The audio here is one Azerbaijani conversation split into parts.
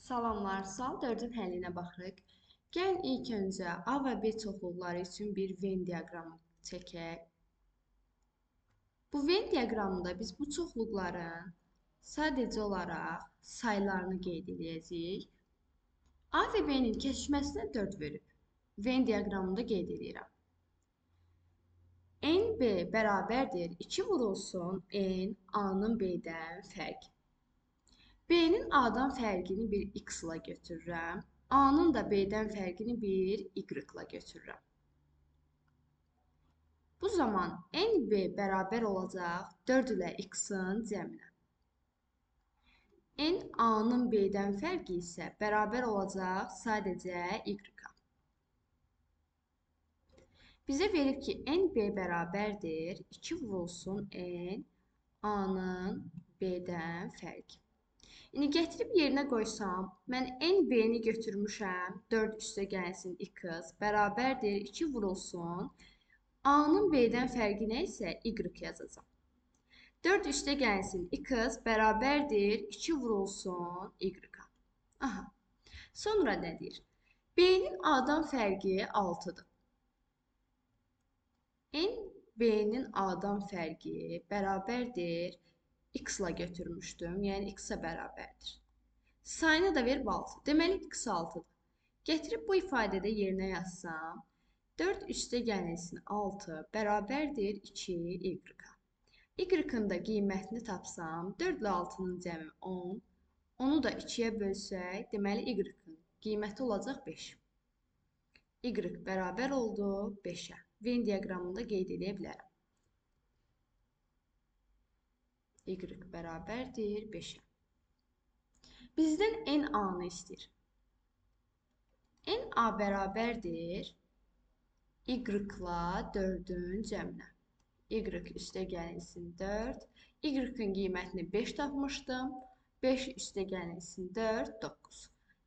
Salamlar, sual 4-ün həllinə baxırıq. Gəlin ilk öncə A və B çoxluqları üçün bir Venn diaqramı çəkək. Bu Venn diaqramında biz bu çoxluqların sadəcə olaraq saylarını qeyd edəcəyik. A və B-nin kəsişməsinə 4 verib. Venn diaqramında qeyd edirəm. NB bərabərdir 2 vurulsun N A-nın B-dən fərqi. B-nin A-dan fərqini bir X ilə götürürəm. A-nın da B-dən fərqini bir Y ilə götürürəm. Bu zaman NB bərabər olacaq 4 ilə X-in cəminə. N A-nın B-dən fərqi isə bərabər olacaq sadəcə Y-a. Bizə verib ki, NB bərabərdir 2 vurulsun N A-nın B-dən fərqi. İndi gətirib yerinə qoysam, mən NB-ni götürmüşəm, 4 üstə gəlsin X bərabərdir 2 vurulsun. A-nın B-dən fərqi nə isə Y yazacağam. 4 üstə gəlsin X bərabərdir 2 vurulsun Y-a. Aha. Sonra nə deyir? B-nin A-dan fərqi 6-dır. N B-nin A-dan fərqi bərabərdir X ilə götürmüşdüm, yəni X-ə bərabərdir. Sayını da verib 6. Deməli, X 6-dır. Gətirib bu ifadədə yerinə yazsam, 4 üstə gəlinsin 6 bərabərdir 2Y-a. Y-ın da qiymətini tapsam, 4 ilə 6-nın cəmi 10, onu da 2-yə bölsək, deməli, Y-ın qiyməti olacaq 5. Y bərabər oldu 5-ə. Venn diaqramında qeyd edə bilərəm. Y bərabərdir 5-ə. Bizdən NA-nı istəyir. NA bərabərdir Y-la 4-ün cəminə. Y üstə gəlinsin 4. Y-ın qiymətini 5 tapmışdım. 5 üstə gəlinsin 4, 9.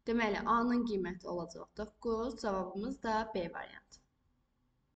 Deməli, A-nın qiyməti olacaq 9. Cavabımız da B variantı.